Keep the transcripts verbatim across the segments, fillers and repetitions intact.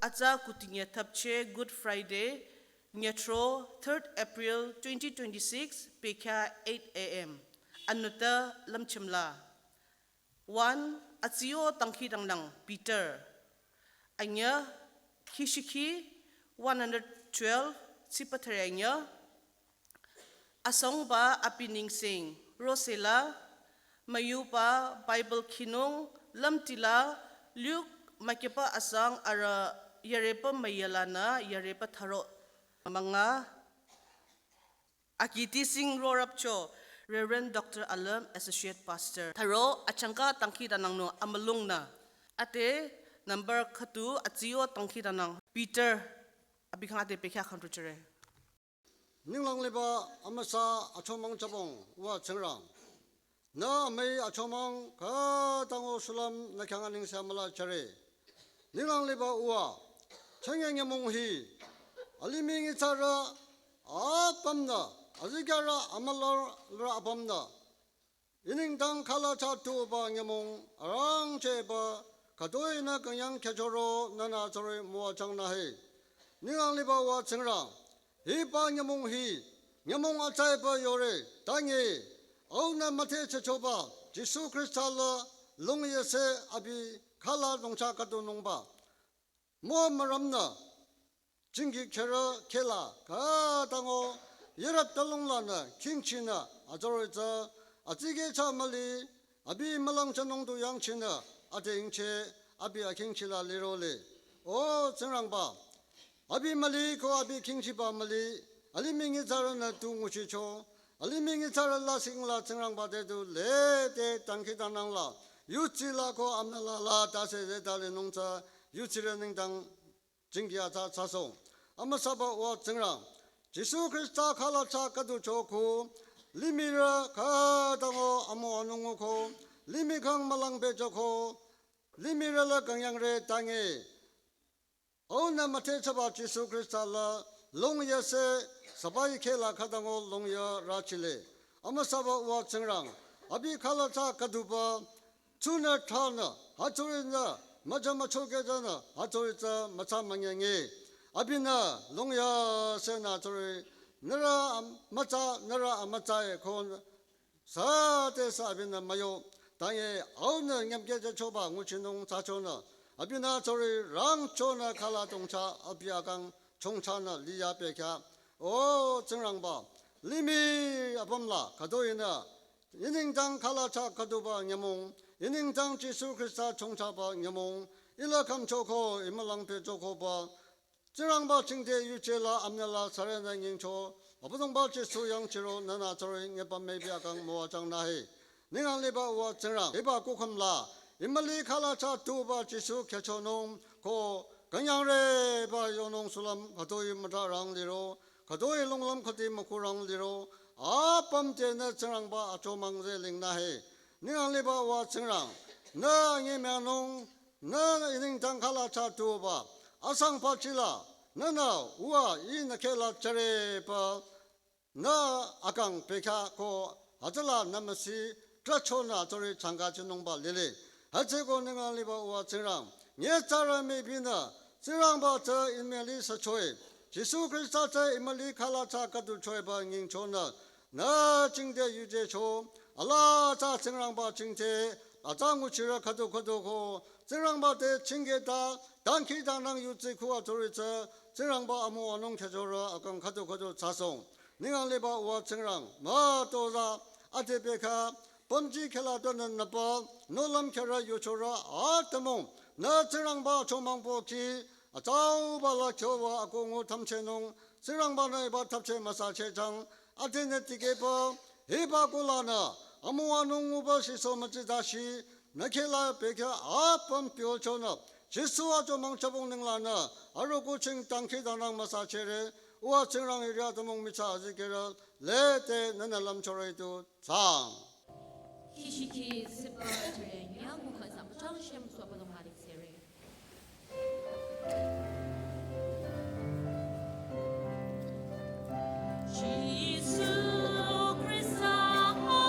Atsa kutinye thapche Good Friday, nyetro third April twenty twenty-six, pekya eight a.m. Anüta lümchimla. One, atsiyo tangki dangnang Peter. Anya, kishiki one hundred twelve, tsipatare anya. Asongba apiningsing, Rosela, mayuba Bible kinung, lamtila, Luke, makepa asang ara, yarepa mayalana, yarepa tharo, manga, akiti sing rorapcho, Reverend Doctor Alam, Associate Pastor. Tharo, achangka tangki danangno, amalungna. Ate, number khatu, atsiyo tangki danang, Peter, abikang ate pekya khanruchere. Ninglang liba amüsa achomang chabong wa Tsingrang. Nü amüi achomang khütango shulüm nü khyang aningse amüla chare. Ninglang liba uwa, chenge nyümong hi, alimih nyitsarü apümnü, azikyarü amülarü apümnü, inengdang khala cha tuba nyümong arangchehba khütoi nü künyang khyüchoro nünü tsürü müwajüng nü he. Ninglang liba wa Tsingrang, hiba nyümong hi, nyümong atsaiba yore, tange, aunü müthehchehchoba, Jisu Khrista la, lungyase abi khala dongcha khüdunungba. Mo müramnü, jingki kherü khehla, khütango, yirap talung lanü, khingchinü, atsürü tsü, atsike cha müli, abi mülang chanung du yangchinü, ate ingcheh, abi akhingchila lirole. O Tsingrangba, abi müli ko abi khingchiba müli, alimih nyitsarünü tu nguchicho, alimih nyitsarü la singla Tsingrangba te du lete tangki danangla, yutsila ko amnala la tase zeta linung tsü, yutsire nengdang jingki atsa tsasong. Amüsaba wa Tsingrang, Jisu Khrista khala cha khüducho ko, limihrü khütango amu anungu ko, limih kang mülang pehcho ko, limihrü la künyangre tange. Aunü müthehchehba Jisu Khrista la, lungyase sabai khehla khütango lungya rachile. Amüsaba wa Tsingrang, abi khala cha khüduba, tsunü thranü, hütsürinü, müja müchokehjünü, hütsüri tsü mütsa münyange. Abinü, lungyasenü tsürü, nührü am-, mütsa, nührü amütsa e ko, sü te sü abinü müyo, tange aunü nyümkehjüchoba nguchinung tsachonü, abinü tsürü rangchonü khala dongcha abi akang chongchanü liya pekya. O Tsingrangba, limih apümla khütoinü, inengdang khala cha khüduba nyümong, inengdang Jisu Khrista chongchaba nyümong, ila khümchoko, imülang pehchokoba, Tsingrangba jingte yuje la amnala sürünü nyingcho, Abüdongba Jisu yangchiro nünü tsürü nyepa müipi akang müwajüng nü he. Ninglang liba wa Tsingrang, hiba kukhüm la, imüli khala cha tuba Jisu khyüchonung, ko künyangreba yonung shulüm, khütoi müta rang liro, khütoi lunglüm khüti müku rang liro, apüm te nü Tsingrangba achomang ze ling nü he. Ninglang liba wa Tsingrang, nü nyi myanung, nü inengdang khala cha tuba, asang pachila, nünü uwa inü khehla chareba, nü akang pekya ko hütsüla nü müsi trachonü tsürü changkachinungba lile. Hütsüko ninglang liba wa Tsingrang, nyitsarü mübünü, Tsingrangba tsü imüli süchoe, Jisu Khrista tsü imüli khala cha khüduchoeba nyingchonü, nü jingte yujecho, ala tsü Tsingrangba jingte, atsa nguchirü khüdu khüdu ko, Tsingrangba te jingkehta, dangkhidangnang nang yutsi khu atsürü tsü, Tsingrangba amu anung khyüchorü akang khüdu khüdu tsasong. Ninglang liba wa Tsingrang, mütozah, ate pekya, pümji khehla tonü nüpa, nohlüm kherü yuchorü, atümung, nü Tsingrangba chomang pohki, atsauba la kyoba akongu thümchehnung, Tsingrangba nü hiba thapcheh müsachehjüng, ate nü tikehba, hiba kulanü, amu anung nguba shiso mütsidashi, nü khehla pekya apüm piochonü, Jisu achomang chabong ninglanü, arüku ching dangkhidangnang müsachehre, uwa Tsingrang iri atümung michah azikehrü, lete nünü lümchorü itu tsang. Kishiki sipa chire, nyangu khazam chang shem swabalo malik sere. Jisu Khrista, o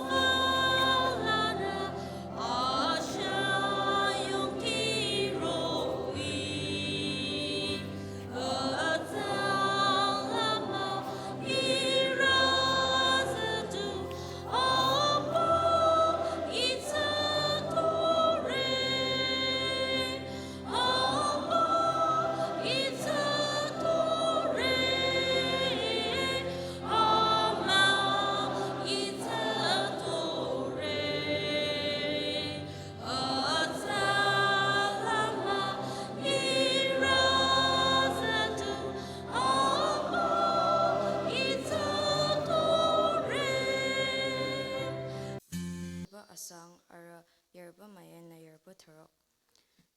Fürlanü, asha yungki roh-i.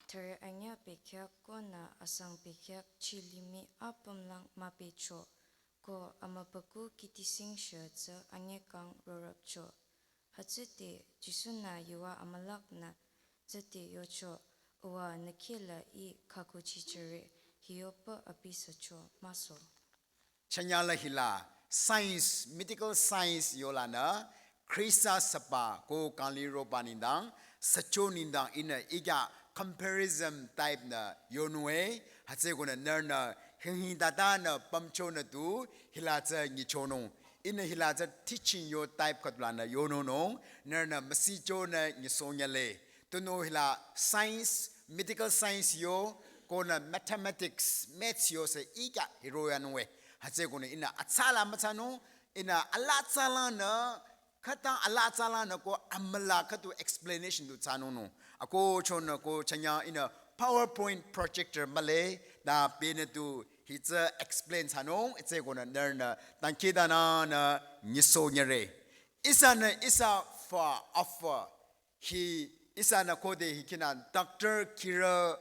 thüre anyüh bekhyah konü asang bekhyah chi limih apümlang müpehcho, ko amübükuh kitising shü tsü anyüh kang rorüpcho. Hütsüde Jisu-nü yuva amülaknü tsüde yocho, "Uwa nü khehla I khükuchichehre, hi yopü abi sücho müsoh." Chanyala hila science, medical science yolanü, Khrista süba ko kangli roba nengdang, sücho nengdang ihnü ikya comparison type nü yonung e, hütsükonü nührünü hinghi tatanü pümchonü tu hila tsü nyichonung. Ihnü hila tsü teaching yo type khüdulanü yonungnung, nührünü müsichonü nyisohnyale. Tunüo hila science, medical science yo, konü mathematics, maths yo sü ikya hiroyanung e. Hütsükonü ihnü atsala müthsanung, ihnü ala tsalanü, khütang ala tsalanü ko amüla khüdu explanation du thsanungnung. Ako chonü ko chanya ihnü PowerPoint projector mühle, ta benü tu hi tsü explain thsanung, hütsükonü nührünü dangkhidangnangnü nyisohnyare. Ihsanü ihsa fa afa hi ihsanü khode hi khinü doctor khirü,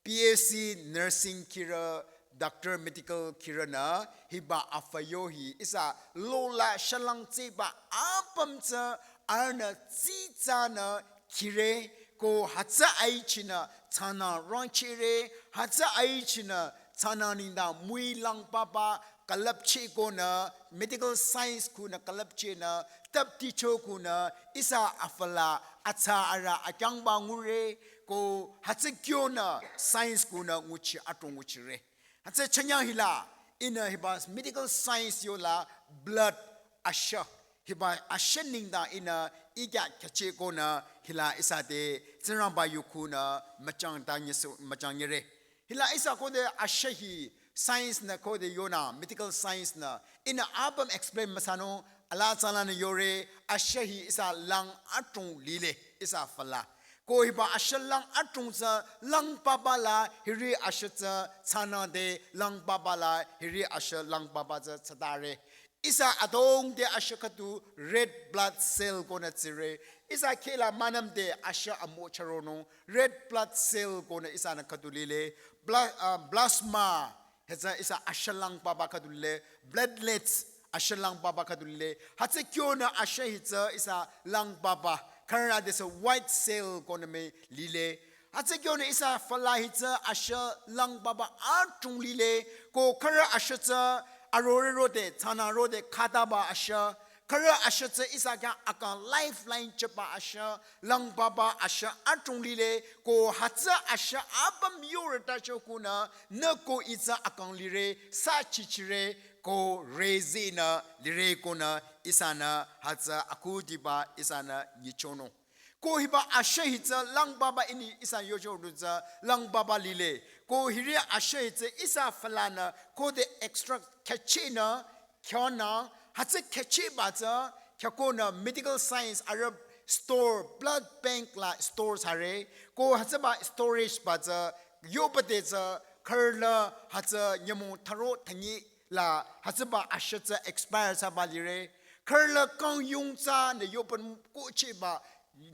B S C nursing khirü, doctor medical khirünü hiba afa yo hi ihsa lola shülang tsüba apüm tsü arühnü tsitsanü khire ko hütsü aichinü tsünü rangchire, hütsü aichinü tsünü nengdang müilang papa külüpcheh konü, medical science kunü külüpchehnü, tapticho kunü, ihsa afala atsa arüh akyangba ngure, ko hütsü kyonü science kunü nguchi atro nguchire. Hütsü chanya hila, ihnü hiba medical science yola blood ashah. Hiba ashah nengdang ihnü ikya khyacheh konü hila ihsa te Tsingrangba yu kunü müchang ta nyiso müchang nyire. Hila ihsa khode ashah hi science nü khode yonü, medical science nü, ihnü apüm explain müthsanung, ala tsalanü yore, ashah hi ihsa lang adrong lile, ihsa fala. Ko hiba ashah lang adrong tsü lang papa la hiri ashah tsü tsünü de lang papa la hiri ashah lang papa tsü tsütare. Ihsa adrong te ashah khüdu red blood cell konü tsire. Ihsa khehla münüm te ashah amoh chüronung red blood cell konü ihsanü khüdu lile. Pla-, ah, plasma, hütsü ihsa ashah lang papa khüdu lile. Platelets, ashah lang papa khüdu lile. Hütsü kyonü ashah hi tsü ihsa lang papa. Khürü te sü white cell konü mii lile. Hütsü kyonü ihsa fala hi tsü ashah lang papa adrong lile, ko khürü ashah tsü arore rode, tsünü rode, khataba ashah. Khürü ashah tsü ihsa khyang akang lifeline chüba ashah, lang papa ashah adrong lile, ko hütsü ashah apüm yore tacho kunü, nü ko ih tsü akang lire, sa chichire, ko rezinü lire konü ihsanü hütsü akhudiba ihsanü nyichonung. Ko hiba ashah hi tsü lang papa ini ihsa yocho du tsü lang papa lile. Ko hiri ashah hi tsü ihsa falanü khode extra khyacheh nü, khyonü, hütsü khyachehba tsü, khyakonü medical science arüh store, blood bank la store thsare. Ko hütsüba storage ba tsü, yoba te tsü, khürü la hütsü nyümong tharo thanyi la hütsüba ashah tsü expire thsaba lire. Khürü la kang yung tsü nü yoba kuchiba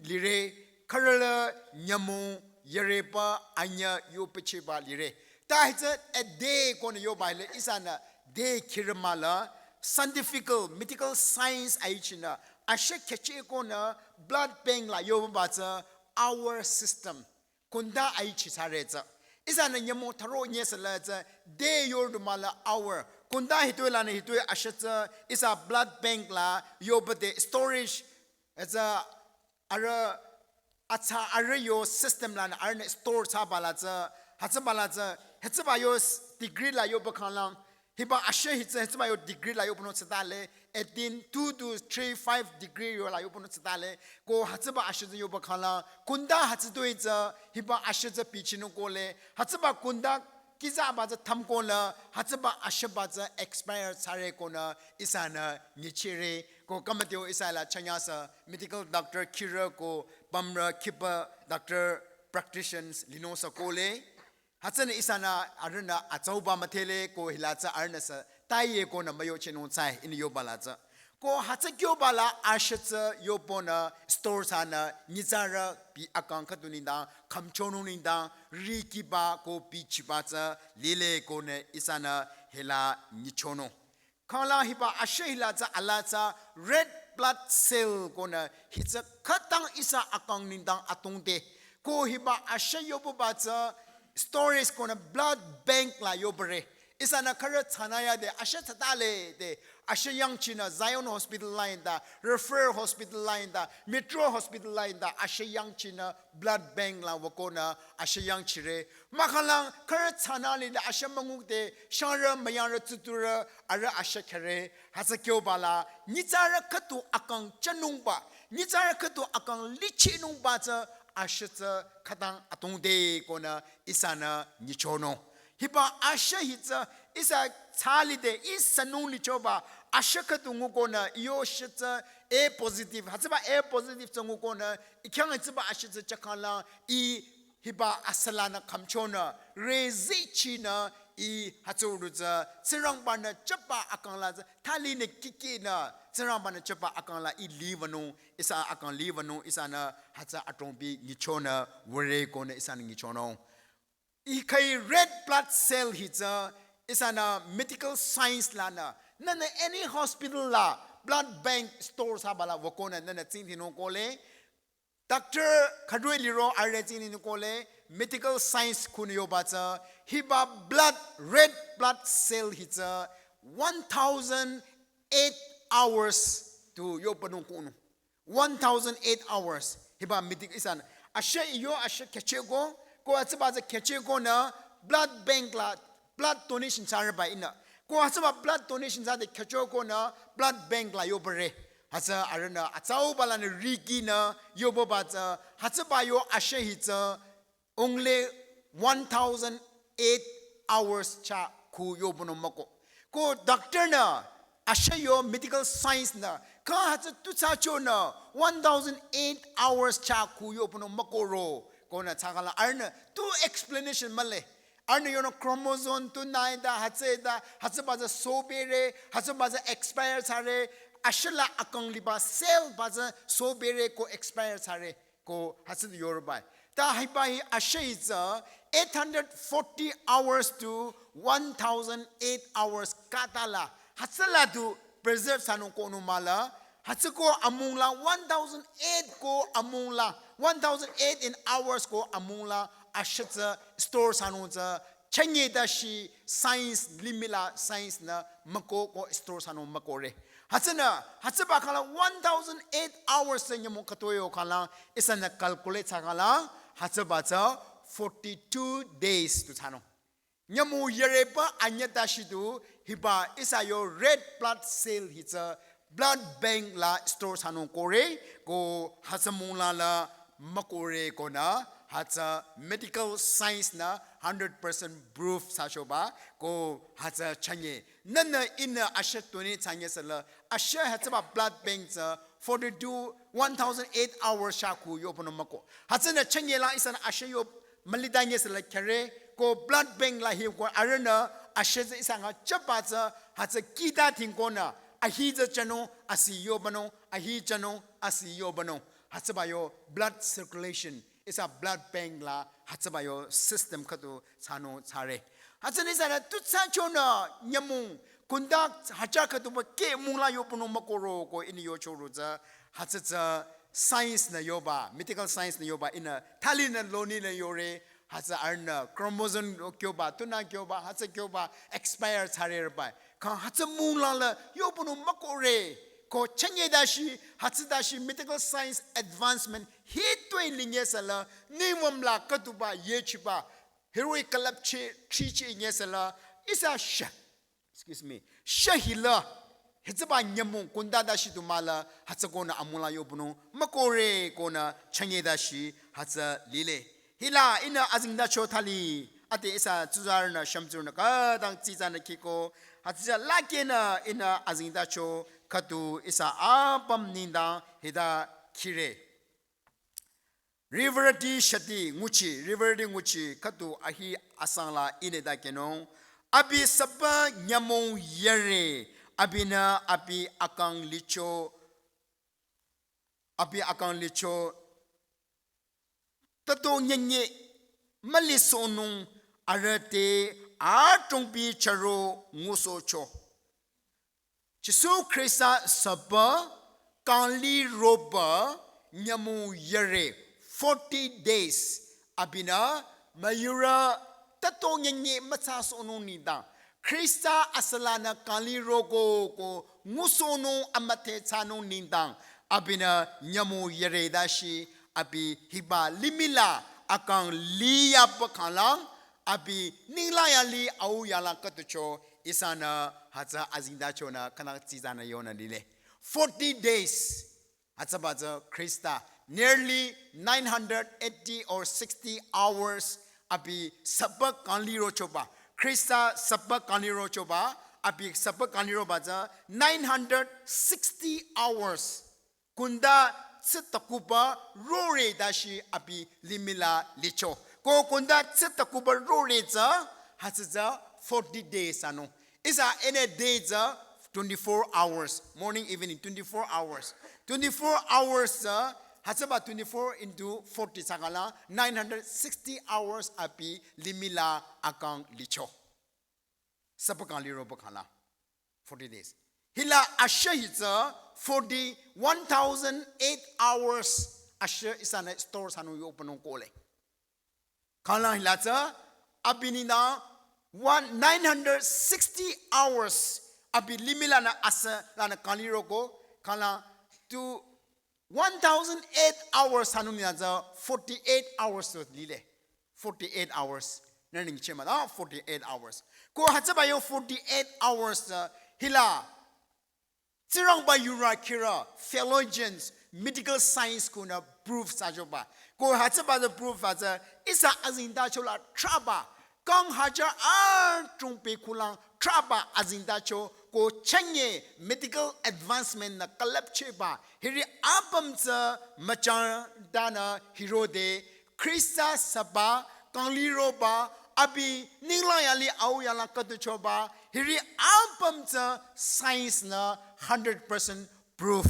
lire. Khürü la nyümong yareba anyüh yoba chiba lire. Ta hi tsü a day konü yoba le ihsanü day khirü mah la scientifical, medical science aichinü ashah khyacheh konü blood bank la yoba tsü hour system. Kunda aichi thsare tsü. Ihsanü nyümong tharo nyesüla tsü day yore du mah la hour. Kunda hitoi lanü hitoi ashah tsü ihsa blood bank la yoba te storage tsü arüh atsa arüh yo system lanü arühnü store thsaba la tsü, hütsüba la tsü, hütsüba yo s-, degree la yoba khanglang, hiba ashah hi tsü hütsüba yo degree la yoba nü tsütale, eighteen, two to three, five degree yo la yoba nü tsütale, ko hütsüba ashah tsü yoba khanglang, kunda hütsütoi tsü, hiba ashah tsü bichinung kohle, hütsüba kunda kizaba tsü thümko la, hütsüba ashah ba tsü expire thsare konü ihsanü nyichire, ko kamateo ihsa la chanya sü medical doctor khirü ko pümrü khiba doctor practitioners linung sü kohle. Hütsünü ihsanü arühnü atsauba müdhele ko hila tsü arühnü sü taiye konü müyochenung tsü ini yoba la tsü. Ko hütsü kyoba la ashütsü yoponü store thsanü nyitsarü bi akang khüdu nengdang khümchonung nengdang rikiba ko bichiba tsü lile konü ihsanü hila nyichonung. Khangla hiba ashü hila tsü ala tsü red blood cell konü hitsü khütang ihsa akang nengdang atongde. Ko hiba ashü yobuba tsü storage konü blood bank la yobare. Ihsanü khürü thsanü yade ashü thsatale de ashü yangchinü Zion Hospital la inda, Referral Hospital la inda, Metro Hospital la inda ashü yangchinü blood bank la wükonü ashü yangchire. Mahkhang khürü thsanü lide ashü müngukde shangrü müyangrü tsuturü arüh ashü khere hütsü kyoba la nyitsarü khüdu akang thsanungba, nyitsarü khüdu akang lichinungba tsü ashütsü khütang atongde konü ihsanü nyichonung. Hiba ashü hitsü ihsa thsalide ihsa nung lichoba ashü khüdu ngukonü iyo shütsü A positive, hütsüba A positive tsü ngukonü ikhyang hütsüba ashütsü chakhala i hiba asülanü khümchonü rezichinü i hütsürü tsü Tsingrangbanü chaba akang la tsü thalinü kikinü Tsingrangbanü chaba akang la i liwünung, ihsa akang liwünung ihsanü hütsü atongbi nyichonü würe konü ihsanü nyichonung. Ikhai red blood cell hitsü ihsanü medical science lanü nünü any hospital la blood bank store thsaba la wükonü nünü tsingdhinung kohle. Doctor khüdrü liro arüh tsingdhinung kohle medical science khunü yoba tsü hiba blood, red blood cell hitsü one thousand eight hours tu yobanung konü. One thousand eight hours. Hiba meeting ihsanü ashü iyo ashü khehcheko, ko hütsüba tsü khehchekonü blood bank la blood donation thsareba inü. Ko hütsüba blood donation thsade khehchekonü blood bank la yobare. Hütsü arühnü atsauba lanü rikinü yoboba tsü hütsüba yo ashü hitsü only one thousand eight hours chah khu yobünung müko. Ko doctor nü ashü yo medical science nü kha hütsü tu thsachonü one thousand eight hours chah khu yobünung mükoro. Konü thsakhala arühnü tu explanation mühle. Arühnü yonü chromosome tu nü ida hütsü ida hütsüba tsü sobere, hütsüba tsü expire thsare, ashü la akang liba cell ba tsü sobere ko expire thsare. Ko hütsü du yoroba. Ta hiba hi ashü hitsü eight hundred forty hours to one thousand eight hours khüta la. Hütsü la du preserve thsanung konü mahla. Hütsü ko amung la one thousand eight ko amung la, one thousand eight in hours ko amung la ashü tsü store thsanung tsü chünye dashi science limih la science nü müko ko store thsanung mükore. Hütsünü, hütsüba khala one thousand eight hours tsü nyümong khütoyo khala, ihsanü calculate thsakhala, hütsüba tsü forty-two days tu thsanung. Nyümong yareba anyü dashi du, hiba ihsa yo red blood cell hitsü blood bank la store thsanung kore, ko hütsü mung la la mükore konü, hütsü medical science nü hundred percent proof thsachoba, ko hütsü chünye. Nünü ihnü ashü tuni thsanye sela, ashü hütsüba blood bank tsü forty-two, one thousand eight hours chah khu yobünung müko. Hütsünü chünye la ihsanü ashü yo mülidanye sela khere, ko blood bank la hi ko arühnü ashü tsü ihsa nga chaba tsü hütsü kita thingkonü, ahi tsü thsanung, asi yobünung, ahi thsanung, asi yobünung. Hütsüba yo blood circulation ihsa blood bank la hütsüba yo system khüdu thsanung thsare. Hütsünü ihsanü tu thsachonü nyümong kunda hütsü khüdu ba ke mung la yobünung mükoro ko ihnü yochoro tsü hütsü tsü science nü yoba, medical science nü yoba ihnü thalinü loninü yore, hütsü arühnü chromosome kyoba, tunü kyoba, hütsü kyoba expire thsareba. Kha hütsü mung la la yobünung mükore. Ko chünye dashi, hütsü dashi medical science advancement hitoi linye sela, ningwüm la khüduba yechiba, heroic club che, chichi nye sela, ihsa shü, excuse me, shü hila, hütsüba nyümong kunda dashi du mahla, hütsü konü amung la yobünung mükore konü chünye dashi hütsü lile. Hila ihnü azengtacho thali, ate ihsa tsuzarünü shümtsurünü khütang tsitsanü kiko, hütsü lakehnü ihnü azengtacho khüdu ihsa apüm nengdang hita khire. Riwürüti shati nguchi, riwürüti nguchi khüdu ahi asang la ihnü ta kenung. Abi süpü nyümong yare, Abinü abi akang licho, abi akang licho, tato nyenye mülisohnung arüh te adrongpi charo ngusohcho. Jisu Khrista süba kangli roba nyümong yare forty days abinü müyurü tato nyenye mütsasohnung nengdang Khrista asülanü kangli roko ko ngusohnung amüdhe thsanung nengdang abinü nyümong yare dashi abi hiba limih la akang liyaba khanglang abi ninglang yali au yanglang khütucho ihsanü hütsü azengtachonü khünü tsitsanü yonü lile. Forty days. Hütsüba tsü Khrista nearly nine hundred eighty or sixty hours abi süba kangli rochoba. Khrista süba kangli rochoba, abi süba kangli roba tsü nine hundred sixty hours. Kunda tsitakuba rore dashi abi limih la licho. Ko kunda tsitakuba rore tsü hütsü tsü forty days anung. Ihsa in a day tsü twenty-four hours, morning, evening, twenty-four hours. Twenty-four hours tsü, hütsüba twenty-four into forty thsakhangla, nine hundred sixty hours abi limih la akang licho. Süba kangli roba khangla, forty days. Hila ashüh hi tsü forty, one thousand eight hours ashüh ihsanü store thsanung yohpünung kohle. Khanglang hila tsü abi nengdang one nine hundred sixty hours abi limih lanü asülanü kangli roko khanglang to one thousand eight hours thsanung nengdang tsü forty-eight hours to lile. Forty-eight hours. Nü ningchema da forty-eight hours. Ko hütsüba yo forty-eight hours tsü hila Tsingrangba yurü khirü, theologians, medical science kunü proof thsachoba. Ko hütsüba tsü proof tsü ihsa azengtacho la trahba. Kang hajar adrongpi kulang trahba azengtacho ko chünye medical advancement nü külüpchehba. Hiri apüm tsü müchangtanü hirode Khrista süba, kangli roba, abi ninglang yali au yanglang khütuchoba, hiri apüm tsü science nü hundred percent proof.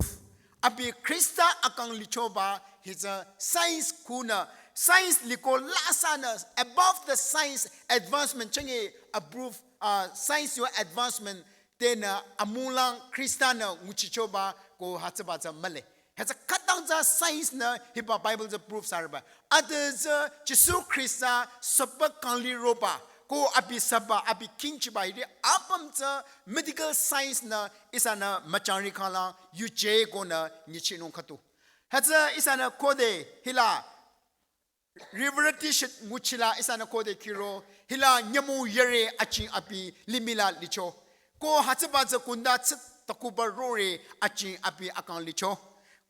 Abi Khrista akang lichoba, hi tsü science kunü, science liko lasanü, above the science advancement, chünye a proof, uh, science yo advancement, tenü amunglang Khrista nü nguchichoba ko hütsüba tsü mühle. Hütsü khütang tsü science nü hiba Bible tsü proof thsareba. Ade tsü Jisu Khrista süba kangli roba ko abi süba abi khingchiba hiri apüm tsü medical science nü ihsanü müchangri khanglang yuje konü nyichinung khüdu. Hütsü ihsanü khode hila Reverend T-shirt nguchila ihsanü khode khiro, hila nyümong yare aching abi limih la licho. Ko hütsüba tsü kunda tsitakuba rore aching abi akang licho.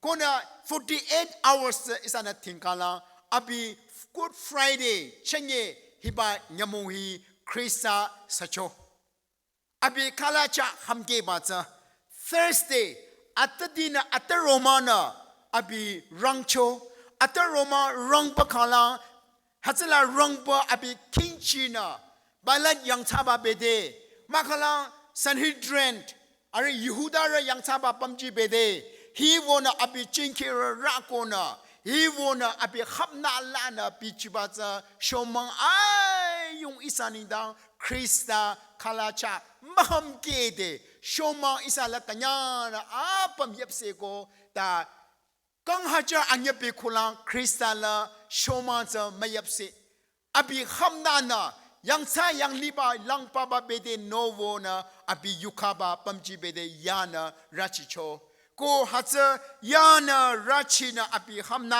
Konü forty-eight hours tsü ihsanü tingkala abi Good Friday chünye hiba nyümong hi Khrista sücho. Abi khala chah hümkehba tsü Thursday, atüdinü atü romanü abi rangcho, atü roma rangba khanglang, hütsüla rangba abi khingchinü, Pilat yangthsaba bede, mahkhanglang Sanhedrin, arüh Jihudarü yangthsaba pümji bede, hiwonü abi chingkirü rükonü, hiwonü abi hapnü lanü bichiba tsü shomang ayung ihsa nengdang Khrista khala chah mühümkehde, shomang ihsa la künyangla apüm yüpseko ta kang hajar anyüpi kulang Khrista la shomang tsü müyüpse. Abi hapnünü yangthsa yangliba langpaba bede nowonü abi yukhaba pümji bede yanü rüchicho. Ko hütsü yanü rüchinü abi hapnü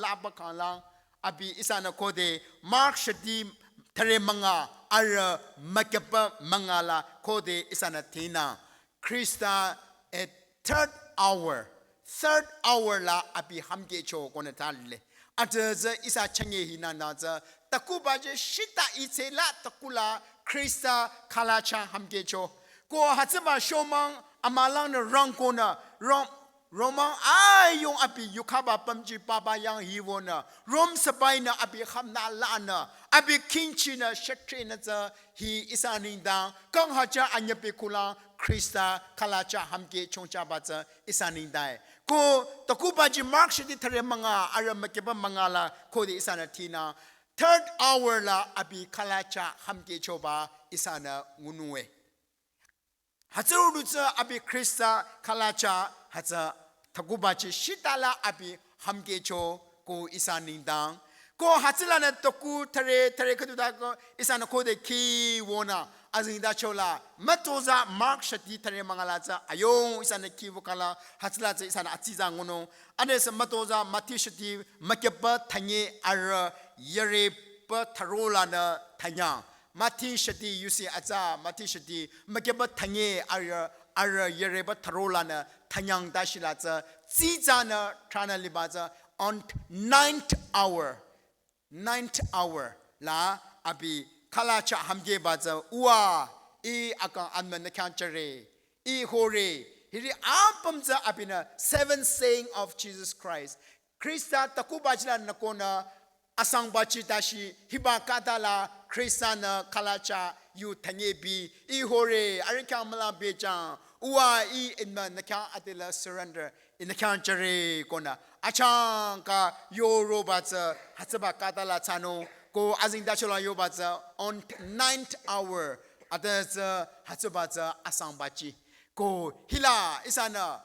laba khanglang abi ihsanü khode Mark shati thüre münga arüh müküpa münga la khode ihsanü tinü Khrista at third hour, third hour la abi hümkehcho konü thali. Ade tsü ihsa chünye hinü nü tsü takuba je shita itsela takula Khrista khala chah hümkehcho. Ko hütsüba shomang amülangnü rangkonü rang Romang ayung abi yukhaba pümji paba yang hiwonü, Rom sipahinü abi hapnü lanü, abi khingchinü shakrenü tsü hi ihsa nengdang, kang hajar anyüpi kulang, Khrista khalacha hamke chongchaba tsü ihsa nengdang-e. Ko takubaji Mark shiti thare manga arü mükeba manga la khode ihsanü thinü third hour la abi khalacha hamke choba ihsanü ngunung-e. Hütsürodu tsü abi Khrista khalacha hütsü takubaji shita la abi hamke cho ko ihsa nengdang. Ko hütsülanü taku thare thare khüduta ko ihsanü khode khi wünü azengtacho la mütozah Mark shiti thare manga la tsü ayung ihsanü khi wükhala hütsüla tsü ihsanü atsiza ngunung. Anüsü mütozah Mati shiti mükeba thanye arü yüreba tharo lanü thanyang. Mati shiti yusi atsa Mati shiti mükeba thanye arü arü yüreba tharo lanü thanyang tashila tsü tsitsanü thranü liba tsü on ninth hour. Ninth hour la abi khalacha hamkeba tsü uwa ih akang anmü nü khyang chore. Ih hore. Hiri apüm tsü abinü seven saying of Jesus Christ. Khrista takubaji la nükonü asangbaji tashi hiba khata la Khrista-nü khalacha yu thanye bi ih hore arüh khyang müla bejang uwa ih inmü nü khyang ade la surrender ih nü khyang chore konü achangka yoroba tsü hütsüba khata la thsanung ko azengtacho la yoba tsü on ninth hour ade tsü hütsüba tsü asangbaji ko hila ihsanü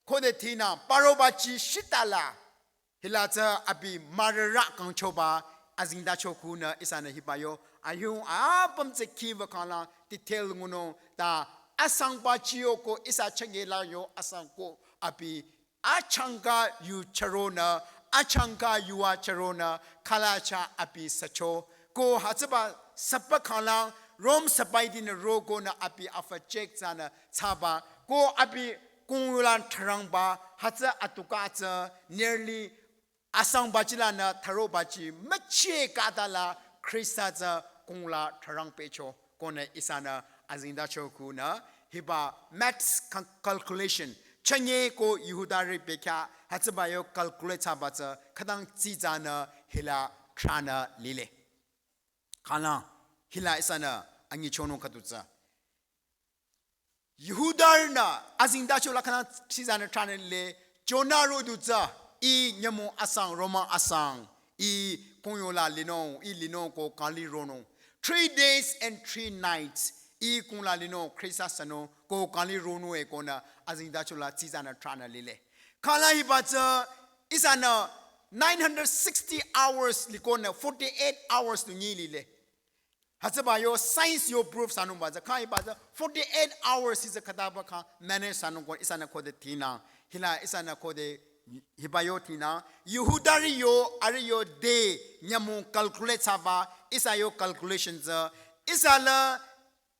khode thinü parobaji shita la hila tsü abi mürürü kangchoba azengtacho khunü ihsanü hiba yo ayung apüm tsü khi wükhala detail ngunung ta asangbaji yo ko ihsa chenge la yo asang ko abi achangka yu chüronü achangka yuwa chüronü khalacha abi sücho ko hütsüba süba khalang Rome sübaiti nü rokonü abi afü check thsanü thsaba ko abi kungla thrangba hütsü atuka tsü nearly asangbaji lanü tharobaji müche khata la Khrista tsü kungla thrang pecho konü ihsanü azengtacho khunü hiba maths cal- calculation chanye ko Jihudarü bekhyah hütsüba yo calculate thsaba tsü khütang tsitsanü hila thranü lile. Khala hila ihsanü anyichonung khüdu tsü Jihudarünü azengtacho la khütang tsitsanü thranü lile Jonah rodu tsü ih nyümong asang Roma asang ih kungyo la linung ih linung ko kali ronung three days and three nights ih kungla linung Khrista sünung ko kali ronung-e konü azengtacho la tsitsanü thranü lile. Khala hiba tsü ihsanü nine hundred sixty hours likonü forty-eight hours tu nyi lile. Hütsüba yo science yo proof thsanungba tsü kha hiba tsü forty-eight hours hi tsü khütaba kha manage thsanung ko ihsanü khode thinü hila ihsanü khode hiba yo thinü Jihudarü yo arüh yo day nyümong calculate thsaba ihsa yo calculation tsü ihsa la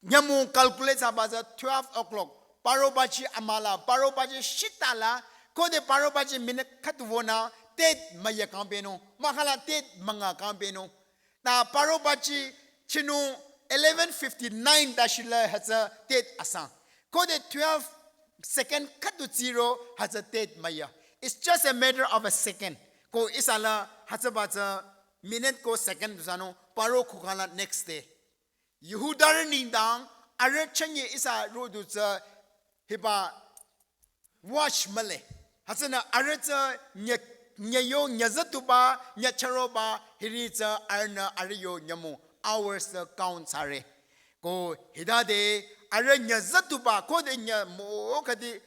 nyümong calculate thsaba tsü twelve o'clock parobaji amüla parobaji shita la khode parobaji minute khüdu wünü tet müya kangbenung mahkhang la tet münga kangbenung ta parobaji chinung eleven fifty-nine tashi la hütsü tet asang khode twelve second khüdu zero hütsü tet müya. It's just a matter of a second ko ihsa la hütsüba tsü minute ko second tu thsanung paro khukhang la next day. Jihudarü nengdang arüh chanye ihsa rodu tsü hiba watch mühle. Hütsünü arüh tsü nye nye yo nye zütuba nye chüroba hiri tsü arühnü arüh yo nyümong hours tsü count thsare. Ko hitade arüh nye zütuba khode nyümong khüdi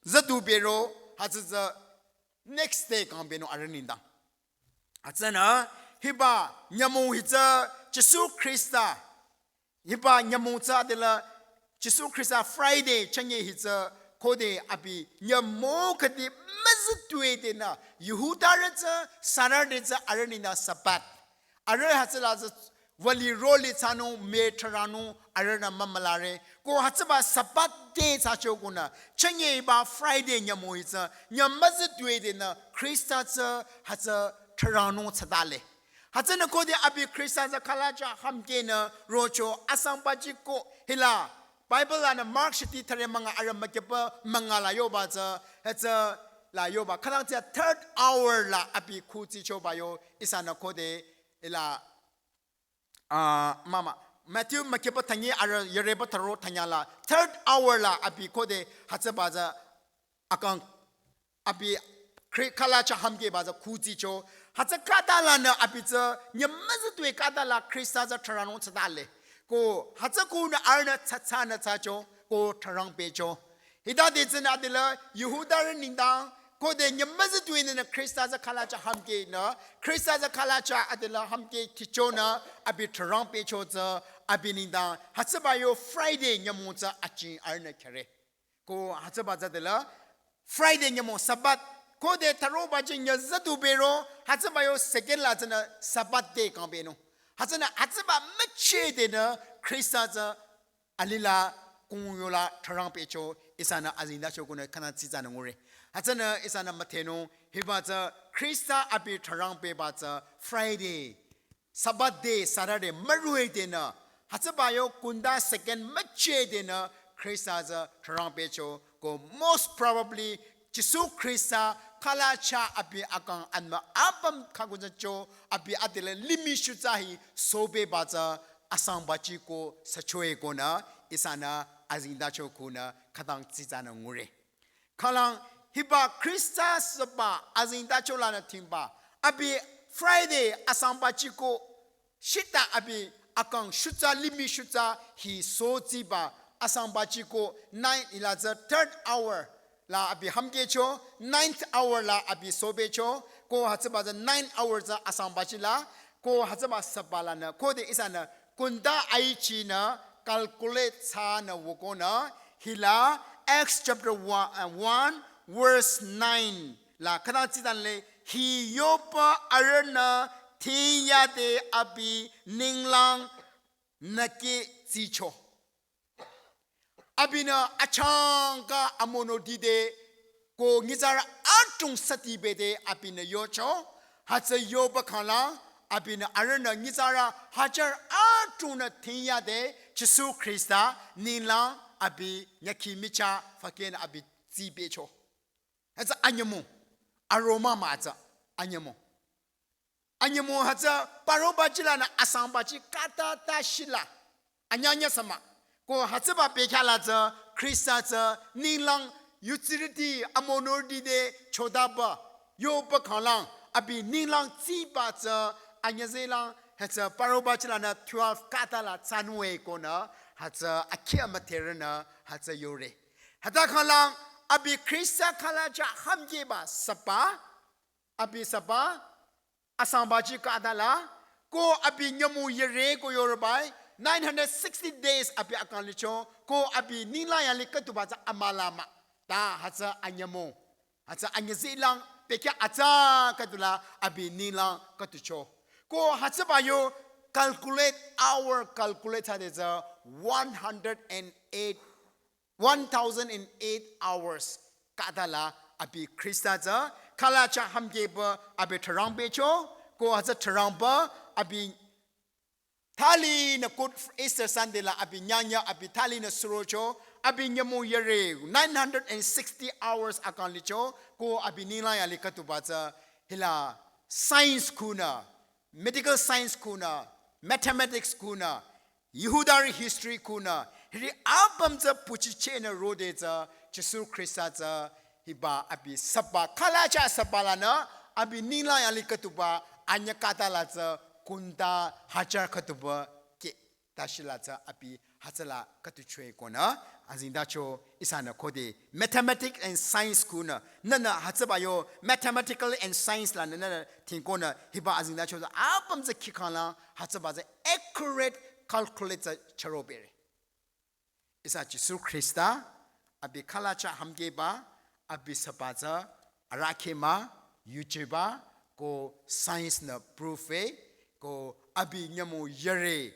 zütu bero hütsü tsü next day kangbenung arüh nengdang. Hütsünü hiba nyümong hi tsü Jisu Khrista hiba nyümong tsü adela Jisu Khrista Friday chanye hi tsü khode abi nyümong khüdi müzütue denü Jihudarü tsü Saturday tsü arüh nengdang Sabbath. Arüh hütsüla tsü wüli roli thsanung me thraranung arühnü mümülare. Ko hütsüba Sabbath day thsacho konü chanye hiba Friday nyümong hi tsü nyümüzütue denü Khrista tsü hütsü thraranung thsadale. Hütsünü khode abi Khrista tsü khalacha hamkenü rocho asangbaji ko hila Bible lanü Mark shiti thare münga arü mükepa münga la yoba tsü hütsüla yoba khütang tsü third hour la abi khutsichoba yo ihsanü khode hila ah mama Matthew mükhiba thangi arü yareba tharo thanyala third hour la abi khode hütsüba tsü akang abi Khri-, khala chah hamkehba tsü khutsicho. Hütsü khatalanü abi tsü nyümüzütoi khatala Khrista tsü thraranung tsütale. Ko hütsü khunü arühnü tsatsanü tsacho ko thrarang pehcho. Hitade tsünü adela Jihudarü nengdang khode nyümüzütoi nünü Khrista tsü khala chah hamkehnü, Khrista tsü khala chah adela hamkeh tichonü abi thrarang pehcho tsü abi nengdang hütsüba yo Friday nyümong tsü aching arühnü khere. Ko hütsüba tsü adela Friday nyümong Sabbath khode tharoba jing nyüzütu bero hütsüba yo second la tsünü Sabbath day kang benung. Hütsünü hütsüba müchedenü Khrista tsü alila kung yola thrarang pehcho ihsanü azengtacho konü khana tsitsanü ngure. Hütsünü ihsanü müdhenung hiba tsü Khrista abi thrarang pehba tsü Friday, Sabbath day, Saturday müruedenü hütsüba yo kunda second müchedenü Khrista tsü thrarang pehcho ko most probably Jisu Khrista khala chah abi akang anmü apüm khakunzacho abi adela limih shutsa hi sobeba tsü asangbachi ko süchoe konü ihsanü azengtacho konü khütang tsitsanü ngure. Khalang hiba Khrista süba azengtacho lanü thingba abi Friday asangbachi ko shita abi akang shutsa limih shutsa hi sotsiba asangbachi ko nine ila tsü third hour la abi hamkehcho, ninth hour la abi sobecho, ko hütsüba tsü nine hour tsü asangbachi la, ko hütsüba süba lanü khode ihsanü kunda aichinü calculate thsanü wükonü hila Acts chapter one, uh, one verse nine la khütang tsitanle hi yoba arühnü thingyade abi ninglang nükeh tsicho. Abinü achangka amonoti de ko nyitsarü atung sati bede abinü yocho. Hütsü yoba khala abinü arühnü nyitsarü hajar atungnü thingyade Jisu Khrista ninglang abi nyükhi michah fakenü abi tsibecho. Hütsü anyümong. Aroma mah tsü anyümong. Anyümong hütsü parobachi lanü asangbachi khatata shila. Anyanya sü mah. Ko hütsüba bekhyah la tsü Khrista tsü ninglang yutsirüti amonoti de chodaba yoba khalang abi ninglang tsiba tsü anyüzehlang hütsü parobachi lanü twelve khatala thsanung-e konü hütsü akheh müdherünü hütsü yore. Hüta khalang abi Khrista khala chah hamkehba süba, abi süba asangbachi khatala, ko abi nyümong yire ko yorobai, nine hundred sixty days abi akang licho, ko abi ninglang yanglih khütuba tsü amüla mah. Ta hütsü anyümong, hütsü anyüzehlang, bekhyah atsa khütula abi ninglang khütucho. Ko hütsüba yo calculate hour calculate thsade tsü one hundred and eight, one thousand and eight hours khatala abi Khrista tsü khala chah hamkehba abi thrarang pehcho, ko hütsü thrarangba abi thalinü Good Easter Sunday la abi nyanya abi thalinü surocho, abi nyümong yire nine hundred and sixty hours akang licho, ko abi ninglang yanglih khütuba tsü hila science khunü, medical science khunü, mathematics khunü, Jihudarü history khunü, hiri apüm tsü puchichehnü rode tsü Jisu Khrista tsü hiba abi süba khala chah süba lanü abi ninglang yanglih khütuba anyü khatala tsü kunda hajar khütuba keh tashila tsü abi hütsüla khütucho-e konü azengtacho ihsanü khode mathematics and science khunü nünü hütsüba yo mathematical and science lanü nünü thingkonü hiba azengtacho tsü apüm tsü kihkhanglang hütsüba tsü accurate calculate tsü chüro bere. Ihsa Jisu Khrista abi khala chah hamkehba abi süba tsü arahkheh mah, yujeba, ko science nü proof-e, ko abi nyümong yire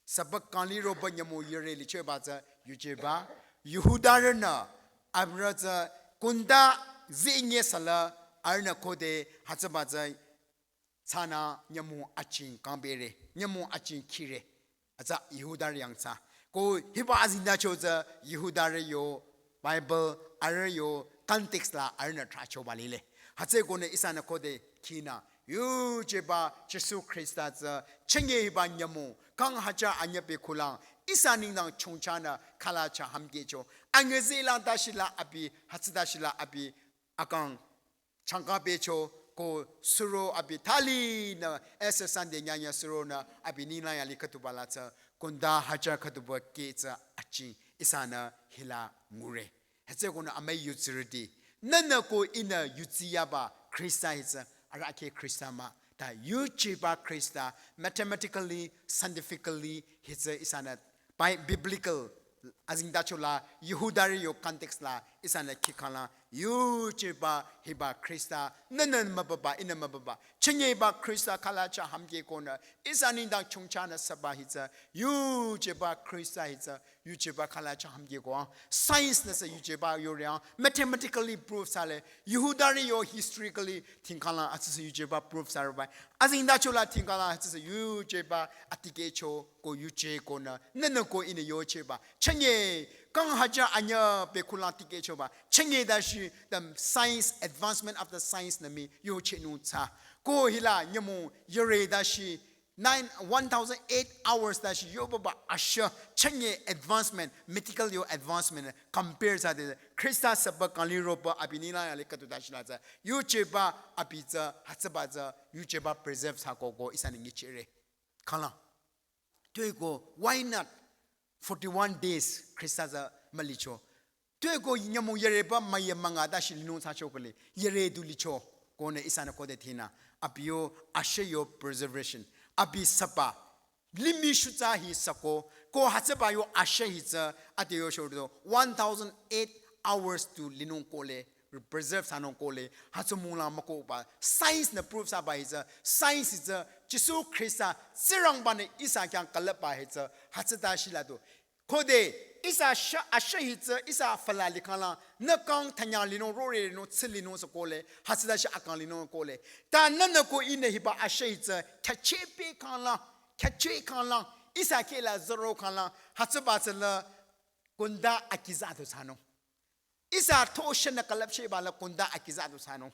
süba kang liroba nyümong yire lichoba tsü yujeba. Jihudarünü abirü tsü kunda zinye sala arühnü khode hütsüba tsü thsanü nyümong aching kangbere, nyümong aching khire. Atsa Jihudarü yangthsa. Ko hiba azengtacho tsü Jihudarü yo Bible arüh yo context la arühnü thrachoba lile. Hütsüekonü ihsanü khode khinü yujeba Jisu Khrista tsü chünye hiba nyümong kang hajar anyü bekhulang ihsa nengdang chongchanü khalacha hamkehcho. Anyü zehlang tashila abi, hütsü tashila abi akang changka becho ko suro abi thalinü ese Sunday nyanya suronü abi ninglang yali khütuba la tsü kunda hajar khütuba keh tsü aching ihsanü hila ngure. Hütsükonü amüi yutsirüti, nühnü ko ihnü yutsiyaba Khrista hi tsü arahkheh Khrista mah. Ta yujeba Khrista mathematically, scientifically hi tsü ihsanü bi-, biblical azengtacho la, Jihudarü yo context la ihsanü kihkhangla yujeba hiba Khrista nühnü mübüba, ihnü mübüba, chünyeba Khrista khalacha hamkehkonü ihsa nengdang chongchanü süba hi tsü yujeba Khrista hi tsü yujeba khalacha hamkehko. Science nü sü yujeba yore, mathematically proof thsale. Jihudarü yo historically thingkhangla hütsüsü yujeba proof thsarübai. Azengtacho la thingkhangla hütsüsü yujeba atikehcho ko yujekonü nühnü ko ihnü yocheba chünye, kang hajar anyü bekhulang tikehchoba chünye dashi the science, advancement of the science nü mii yochehnung tsü. Ko hila nyümong yare dashi nine, one thousand eight hours dashi yobaba ashü chünye advancement, medical yo advancement compare thsade Khrista süba kang liroba abi ninglang yali khütu tashila tsü yujeba abi tsü, hütsüba tsü yujeba preserve thsako ko ihsanü nguchire. Khanglang. Tueko, why not forty-one days Khrista tsü mülicho? Tueko nyümong yareba müya münga dashi linung thsacho kole, yare du licho. Konü ihsanü khode thinü, abi yo ashü yo preservation, abi süba limih shutsa hi süko, ko hütsüba yo ashü hi tsü ade yo shodo one thousand eight hours tu linung kole, preserve thsanung kole, hütsü munglang mükohba. Science nü proof thsaba hi tsü, science hi tsü Jisu Khrista Tsingrangba-nü ihsa khyang külüpba hi tsü hütsüta shila du. Khode ihsa sha-, ashü hi tsü ihsa füla likhangla, nü kang thanyang linung, rore linung, tsü linung sü kole, hütsüta shi akang linung kole. Ta nühnü ko ihnü hiba ashü hi tsü khyachehpü khangla, khyacheh khangla, ihsa khehla zero khangla, hütsüba tsü la kunda akiza du thsanung. Ihsa thoshenü külüpchehba la kunda akiza du thsanung.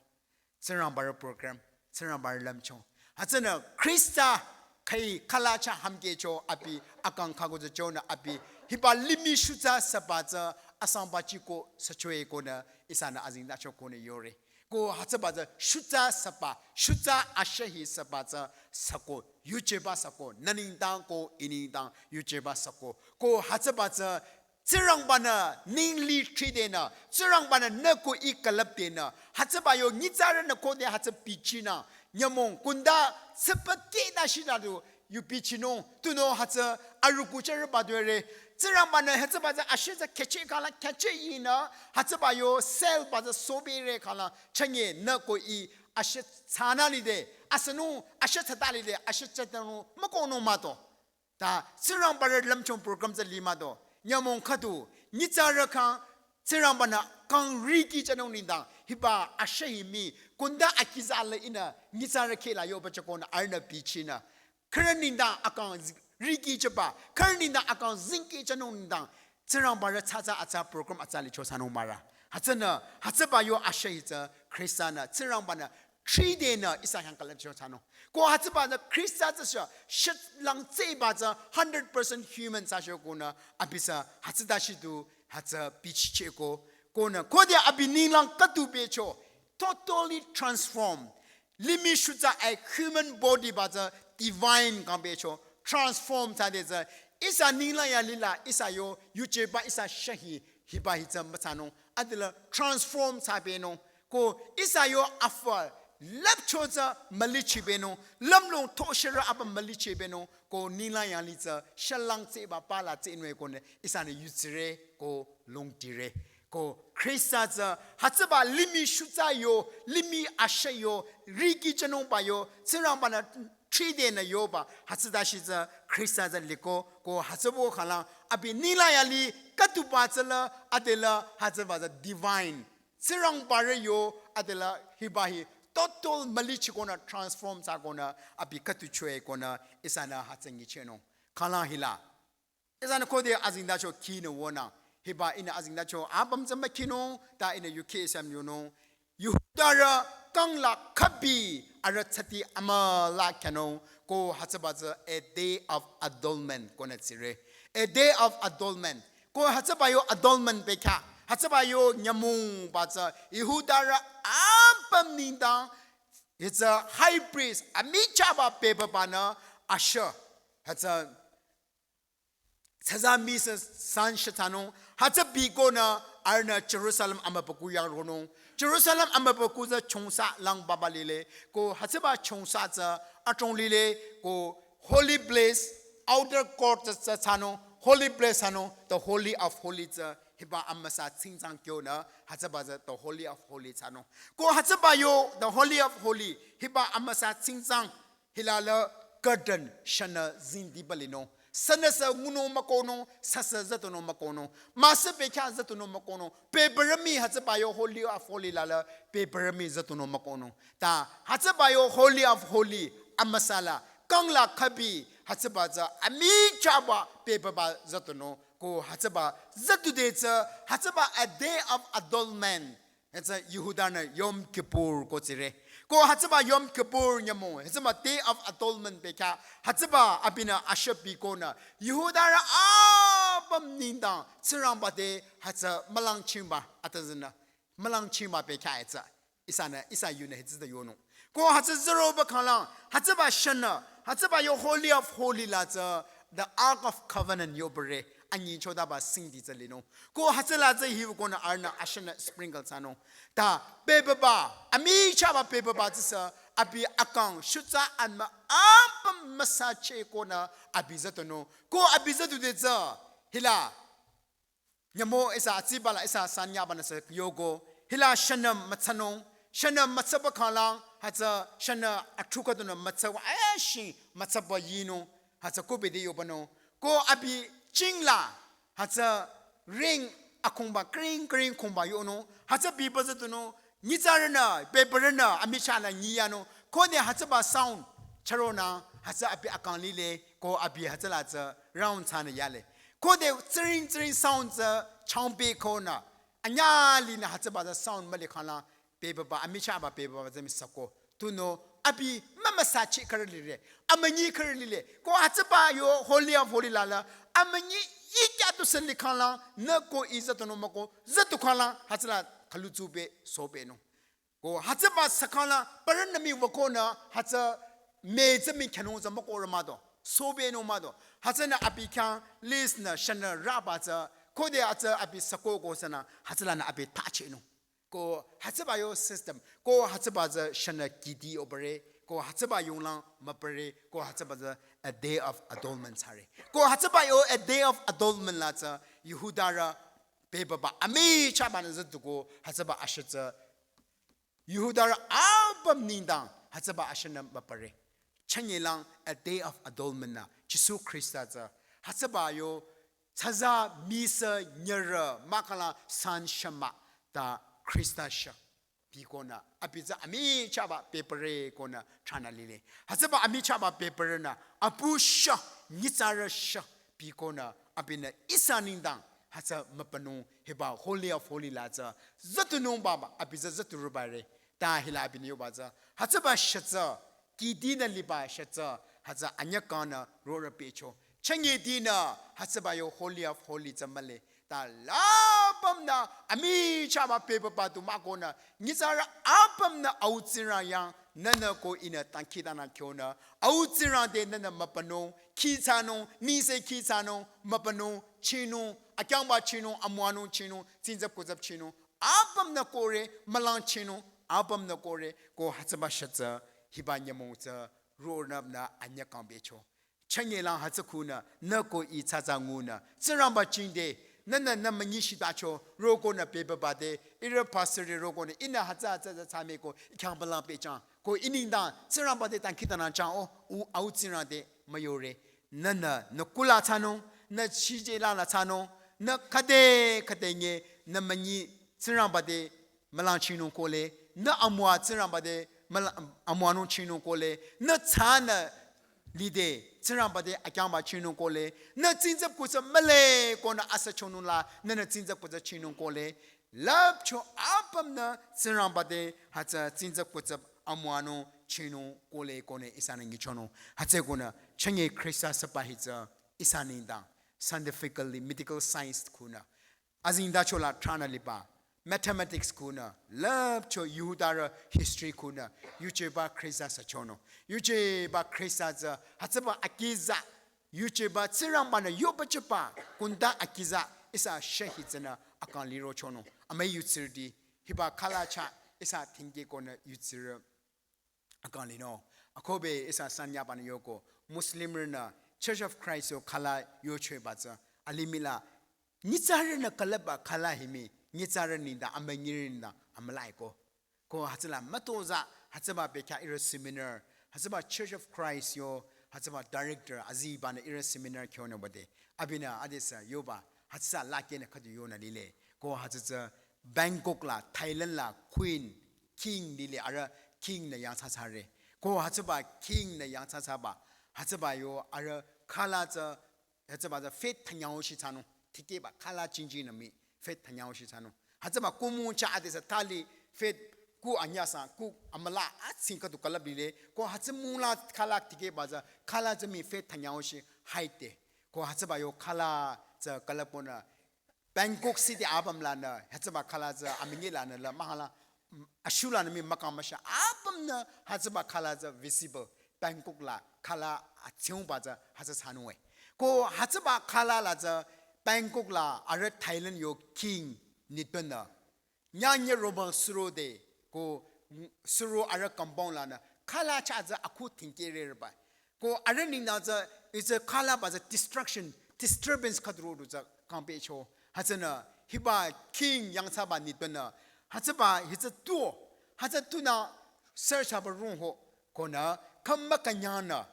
Tsingrangbarü program, Tsingrangbarü lümchung. Hütsünü Khrista khai khalacha hamkehcho abi akang khaku tsü chonü abi hiba limih shutsa süba tsü asangba chiko süchoe konü ihsanü azengtacho konü yore. Ko hütsüba tsü shutsa süba, shutsa ashü hi süba tsü süko, yujeba süko, nü nengdang ko ih nengdang yujeba süko. Ko hütsüba tsü Tsingrangba-nü ningli thridenü, Tsingrangba-nü nü ko ih külüpdenü, hütsüba yo nyitsarünü khode hütsü bichinü, nyümong kunda tsüpa keda shida du yu bichinung, tunüo hütsü arüku chürüba dure. Tsingrangba-nü hütsüba tsü ashü tsü khyacheh khangla khyacheh yinü, hütsüba yo cell ba tsü sobere khangla chünye nü ko ih ashü thsanü lide, asünung ashü thsata lide, ashü thsatanung mükohnung mah to. Ta Tsingrangbarü lümchung program tsü li mah to. Nyümong khüdu, nyitsarü khyang Tsingrangba-nü kang riki thsanung nengdang, hiba ashü hi mii, kunda akiza la ihnü nyitsarü khehla yoba chakonü arühnü bichinü. Khürü nengdang akang zi-, riki thsaba, khürü nengdang akang zingki thsanung nengdang, Tsingrangbarü tsatsa atsa program atsa licho thsanung mah ra. Hütsünü, hütsüba yo ashü hi tsü Khrista-nü, Tsingrangba-nü thridenü ihsa khyang külüpcho thsanung. Ko hütsüba tsü Khrista tsü sha, shitlang tsüba tsü hundred percent human thsacho konü, abi tsü hütsüta shi du, hütsü bichicheh ko, konü, khode abi ninglang khüdu becho, totally transform. Limih shutsa a human body ba tsü divine kang becho, transform thsade tsü, ihsa ninglang yalila, ihsa yo, yujeba ihsa shü hi, hiba hi tsü müthsanung, adela transform thsabenung, ko ihsa yo afü lüpcho tsü mülichibenung, lümlong thosherü aba mülichibenung, ko ninglang yali tsü shitlang tsüba pala tsünung e konü ihsanü yutsire ko longdire. Ko Khrista tsü hütsüba limih shutsa yo, limih ashü yo, riki thsanungba yo, Tsingrangba-nü thridenü yoba, hütsüta shi tsü Khrista tsü liko, ko hütsübo khanglang, abi ninglang yali khüduba tsü la, adela hütsüba tsü divine. Tsingrangbarü yo adela hiba hi total mülichi konü transform thsa konü abi khüdu choe konü ihsanü hütsü nguchinung. Khanglang hila. Ihsanü khode azengtacho khinü wünang. Hiba ihnü azengtacho apüm tsü mükhinung, ta ihnü yukheh sam yonung. Jihudarü kangla khübi arüh tsüti amüla khyünung ko hütsüba tsü a day of atonement konü tsire. A day of atonement. Ko hütsüba yo atonement bekhyah, hütsüba yo nyümong ba tsü Jihudarü apüm nengdang, hütsü high priest amichahba bebabanü ashü, hütsü tsüza misü san shitsanung, hütsü bikonü arühnü Jerusalem amübükuh yang ronung. Jerusalem amübükuh tsü chongsa lang baba lile, ko hütsüba chongsa tsü adrong lile, ko holy place, outer court tsü, tsü thsanung, holy place thsanung, the holy of holy tsü, hiba amüsa tsingtsang kyonü, hütsüba tsü the holy of holy thsanung. Ko hütsüba yo, the holy of holy, hiba amüsa tsingtsang, hila la curtain shünü zingdiba linung. Sünüsü ngunung mükohnung, süsü zütunung mükohnung. Müsü bekhyah zütunung mükohnung. Bebürü mii hütsüba yo holy of holy la la, bebürü mii zütunung mükohnung. Ta hütsüba yo holy of holy amüsa la, kangla khübi hütsüba tsü amichahba bebaba zütunung. Ko hütsüba zütude tsü, hütsüba a day of atonement. Hütsü Jihudarünü Yom Kippur ko tsire. Ko hütsüba Yom Kippur nyümong, hütsüba Day of Atonement bekhyah, hütsüba abinü ashü bikonü, Jihudarü apüm nengdang Tsingrangba te hütsü mülangchingba, atüzünü mülangchingba bekhyah hütsü. Ihsanü, ihsa yunü hütsüta yonung. Ko hütsü züroba khanglang, hütsüba shünü, hütsüba yo holy of holy la tsü, the Ark of Covenant yobare, anyichotaba singdi tsü linung. Ko hütsüla tsü hiwükonü arühnü ashünü sprinkle thsanung. Ta bebaba, amichahba bebaba tsüsü, abi akang shutsa anmü apüm müsacheh konü abi zütunung. Ko abi zütude tsü, hila nyümong ihsa atsibala ihsa sanyabanü sü yoko. Hila shünü müthsanung. Shünü müthsaba khanglang, hütsü shünü athrukadunü müthsaba, eh, shi müthsaba yinung. Hütsü kubede yobanung. Ko abi chingla, hütsü ring akhungba, kring kring khungba yonung. Hütsü biba zütunung. Nyitsarünü, bebürünü, amichah la nyiyanung. Khode hütsüba sound chüronü, hütsü abi akang lile, ko abi hütsüla tsü round thsanü yale. Khode tsüring tsüring sound tsü changbe konü, anyüh linü hütsüba tsü sound müli khanglang, bebaba, amichahba bebaba tsü misako. Tunüo, abi mümüsacheh khürü lire, amünyi khürü lile. Ko hütsüba yo holy of holy la la, amünyi ikya tusü likhanglang, nü ko i zütunung mükoh, zütu khanglang, hütsüla khülu tsube, sobenung. Ko hütsüba sükhanglang, bürünü mii wükonü, hütsü me tsü mii khyünung tsü mükohrü mah do. Sobenung mah do. Hütsünü abi khyang list nü shünü raba tsü, khode hütsü abi sako ko sünü, hütsülanü abi tachehnung. Ko hütsüba yo system, ko hütsüba tsü shünü kihdi yobare, ko hütsüba yonglang mübare, ko hütsüba tsü a day of atonement thsare. Ko hütsüba yo a day of atonement la tsü, Jihudarü bebaba, amichahbanü zütuko, hütsüba ashü tsü, Jihudarü apüm nengdang, hütsüba ashünü mübare. Chünyelang a day of atonement nü, Jisu Khrista tsü, hütsüba yo, tsüza misü nyürü, mahkhang la san shümah, ta Khrista shü. Bikonü, abi tsü amichahba bebürü konü thranü lile. Hütsüba amichahba bebürünü, apu shü, nyitsarü shü, bikonü, abinü ihsa nengdang, hütsü mübünung, hiba holy of holy la tsü, zütunung baba, abi tsü züturübare, ta hila abinü yoba tsü, hütsüba shü tsü, kihdinü liba shü tsü, hütsü anyükangnü rorüh pehcho. Chünye dinü, hütsüba yo holy of holy tsü mühle. Ta lapümnü, amichahba bebaba du mükonü, nyitsarü apümnü Au Tsingrang yang, nühnü ko ihnü dangkhidangnang kyonü, Au Tsingrang te nühnü mübünung, khithsanung, nengse khithsanung, mübünung, chinung, akyangba chinung, amüwanung chinung, tsingtsap kutsap chinung, apümnü kohre, mülangchinung, apümnü kohre, ko hütsüba shü tsü, hiba nyümong tsü, rorühnü anyüh kang becho. Chünyelang hütsü khunü, nü ko ih tsatsa ngunü, Tsingrangba jingte, nühnü nü münyi shitacho, rokonü bebaba te, ihrü pastor te rokonü, ihnü hütsü hütsü hütsü thsameko, ih khyang balang pehjüng, ko ih nengdang, Tsingrangba te dangkhidangnang jüng o, u Au Tsingrang te müyore. Nühnü, nü kula thsanung, nü shije lala thsanung, nü khüde khüde nye, nü münyi Tsingrangba te mülangchinung kohle, nü amüwa Tsingrangba te müla-, amüwanung chinung kohle, nü tsünü lide Tsingrangba te akyangba chinung kohle, nü tsingtsap kutsap mühle konü asü chonung la, nühnü tsingtsap kutsap chinung kohle, lüpcho ap apümnü Tsingrangba te hütsü tsingtsap kutsap amüwanung chinung kohle konü ihsanü nyichonung. Hütsükonü chünye Khrista süba hi tsü ihsa nengdang scientifically, medical science kunü, azengtacho la thranü liba, mathematics kunü, lüpcho Jihudarü history kunü, yujeba Khrista süchonung. Yujeba Khrista tsü hütsüba akiza, yujeba Tsingrangba-nü yohpüjüba kunda akiza ihsa shühi tsünü akang lirochonung. Amüi yutsirüti, hiba khala chah ihsa tingke konü yutsirü akang linung. Akohbe ihsa sanyaba nü yoko, Muslimrünü Church of Christ yo khala yocheba tsü, alimih la nyitsarünü külüpba khala hi mii, nyitsarü nengdang, amünyirü nengdang amülai ko. Ko hütsüla mütozah, hütsüba bekhyah ihrü seminar, hütsüba Church of Christ yo, hütsüba director azibanü ihrü seminar kyonü bade, abinü adesü yoba, hütsüsa lakenü khüdu yonü lile. Ko hütsü tsü Bangkok la, Thailand la, Queen, King lile, arüh King nü yangthsathsare. Ko hütsüba King nü yangthsathsaba, hütsüba yo arüh khala tsü, hütsüba tsü feet thanyao shi thsanung. Tikehba khala jingjingnü mii feet thanyao shi thsanung. Hütsüba kuh mung chah adesü thali feet kuh anyüsa, kuh amüla atsing khüdu külüp lile. Ko hütsü mung la khala tikehba tsü, khala tsü mii feet thanyao shi height de. Ko hütsüba yo khala tsü külüp konü Bangkok City apüm lanü, hütsüba khala tsü amünyi lanü la mahala, mm, ashulanü mii mükang müsha apümnü hütsüba khala tsü visible. Bangkok la khala atsiungba tsü hütsü thsanung e. Ko hütsüba khala la tsü Bangkok la arüh Thailand yo King nitpünü nyanye roba suro de, ko, mm, suro arüh compound lanü khala chah tsü akhu tingkereba. Ko arüh nengdang tsü, itsü khala ba tsü destruction, disturbance khüdu ro du tsü kangpehcho. Hütsünü hiba King yangthsaba nitpünü, hütsüba hitsü tuo, hütsü tunü search haba rung ho, konü khümba künyangnü,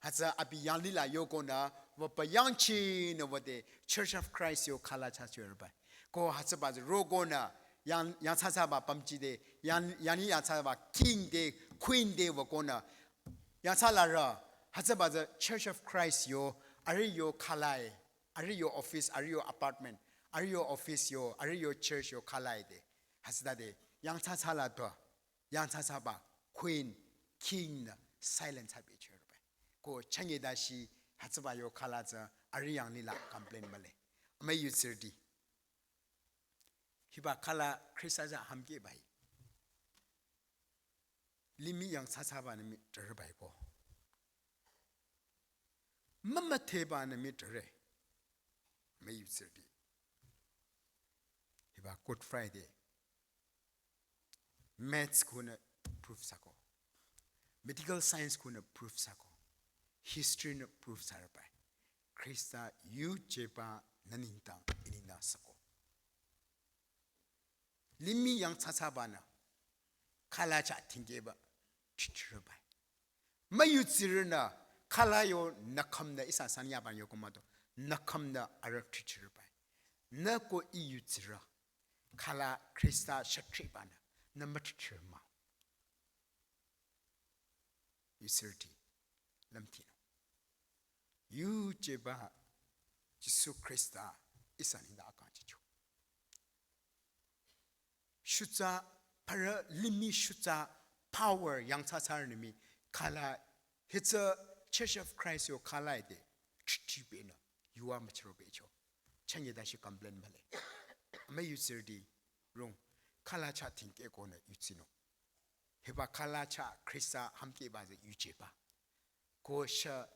hütsü abi yanglih la yokonü, wüba yangchinü wüde Church of Christ yo khala chah choreba. Ko hütsüba tsü rokonü, yang, yangthsathsaba pümji de, yang, yanglih yangthsaba King de, Queen de wükonü, yangthsalarü, hütsüba tsü Church of Christ yo, arüh yo khala e, arüh yo office, arüh yo apartment, arüh yo office yo, arüh yo church yo khala e de. Hütsütade, yangthsathsala to, yangthsathsaba Queen, King nü silence ha bechoreba. Ko chünye dashi hütsüba yo khala tsü arüh yanglih la complain mühle. Amüi yutsirüti, hiba khala Khrista tsü hümkehba hi limih yangthsathsabanü mii trereba ko, mümüdhebanü mii trere. Amüi yutsirüti, hiba Good Friday, maths kunü proof thsako, medical science kunü proof thsako, history nü proof thsareba. Khrista yujeba nü nengdang, I nengdang süko. Limih yangthsathsabanü khala chah tingkehba chichireba. Müyutsirünü khala yo nü khümnü, ihsa sanyaba yo kumado, nü khümnü arüh chichireba. Nü ko I yutsirü khala Khrista shütribanü nü müchichirü mah-o. Yutsirüti, lümtinung. Yujeba Jisu Khrista ihsa nengdang akang chicho. Shutsa, parü limih shutsa power yangthsathsarünü mii khala, hitsü Church of Christ yo khala ide chichibenü yuva müchirobecho. Chünye dashi complain mühle. Amüi yutsirüti, rung, khala chah tingkeh konü yutsinung. Hiba khala chah Khrista hümkehba tsü yujeba. Ko shü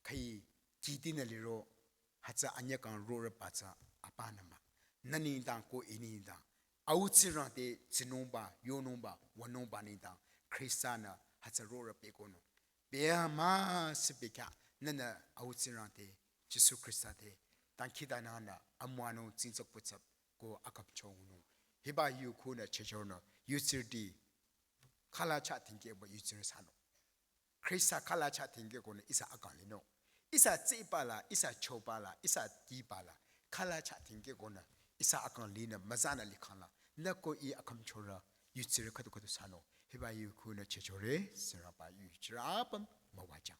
khüi kidinü liro, hütsü anyü kang roreba tsü apanü mah. Nü nengdang ko I nengdang, au Tsingrang te tsinungba, yonungba, wünungba nengdang Khrista-nü hütsü roreba konü, bea mah sübekhyah nünü au Tsingrang te, Jisu Khrista te dangkhidangnangnü amüwanung tsingtsap kutsap ko akümcho ngunung. Hiba yu khunü chechonü yutsirüti, khala chah tingkehba yutsirü thsanung. Khrista khala chah tingkeh konü ihsa akang linung. Ihsa tsiba la, ihsa choba la, ihsa kiba la, khala chah tingkeh konü ihsa akang linü müzanü likhang la, nü ko I akümchorü yutsirü khüdu khüdu thsanung. Hiba yu khunü chechore, Tsingrangba yuchirü apüm müwajüng.